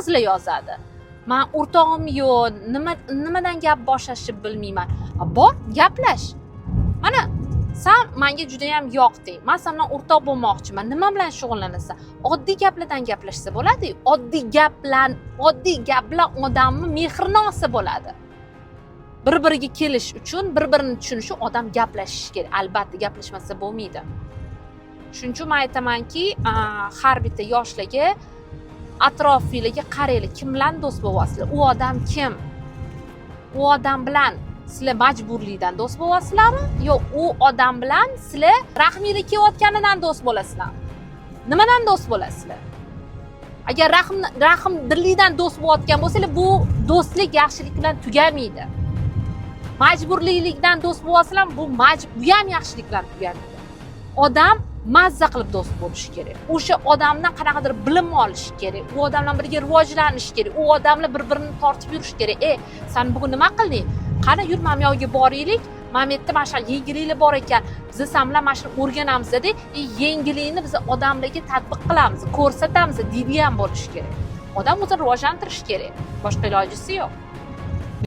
Qizlar yozadi: "Man o'rtog'im yo'q, nimadan gap boshlashni bilmayman." A, bor, gaplash. "Mana, san manga judayam yoqding, man san bilan o'rtoq bo'lmoqchiman, nima bilan shug'ullanasan?" Oddiy gaplardan gaplashsa bo'ladi. Oddiy gap bilan odamni mehrini olsa bo'ladi. Bir biriga kelish uchun, bir birini tushunish uchun odam gaplashishi kerak, albatta. Gaplashmasa bo'lmaydi. Shuning uchun man aytamanki, har bitta yoshlarga: atrofinglarga qaranglar, kim bilan do'st bo'lyapsizlar, u odam kim, u odam bilan sizlar majburlikdan do'st bo'lyapsizlarmi yo u odam bilan sizlar rahminglar kelayotganidan do'st bo'lasizlarmi? Nimadan do'st bo'lasizlar? Agar rahmdillikdan do'st bo'layotgan bo'lsanglar, bu do'stlik yaxshilik bilan tugamaydi. Majburlikdan do'st bo'lyapsizlarmi, bu ham yaxshilik bilan tugamaydi. Odam mazza qilib do'st bo'lishi kerak, o'sha odamdan qanaqadir bilim olishi kerak, u odam bilan birga rivojlanish kerak, u odamlar bir birini tortib yurish kerak. "E, san bugun nima qilding? Qani, yur, mana bu yoqqa boraylik, mana bu yerda mana shu yangiliklar bor ekan, biz san bilan mana shuni o'rganamiz de, e, yangilikni biz odamlarga tatbiq qilamiz, ko'rsatamiz", deydigan bo'lishi kerak. Odam o'zini rivojlantirishi kerak, boshqa ilojisi yo'q.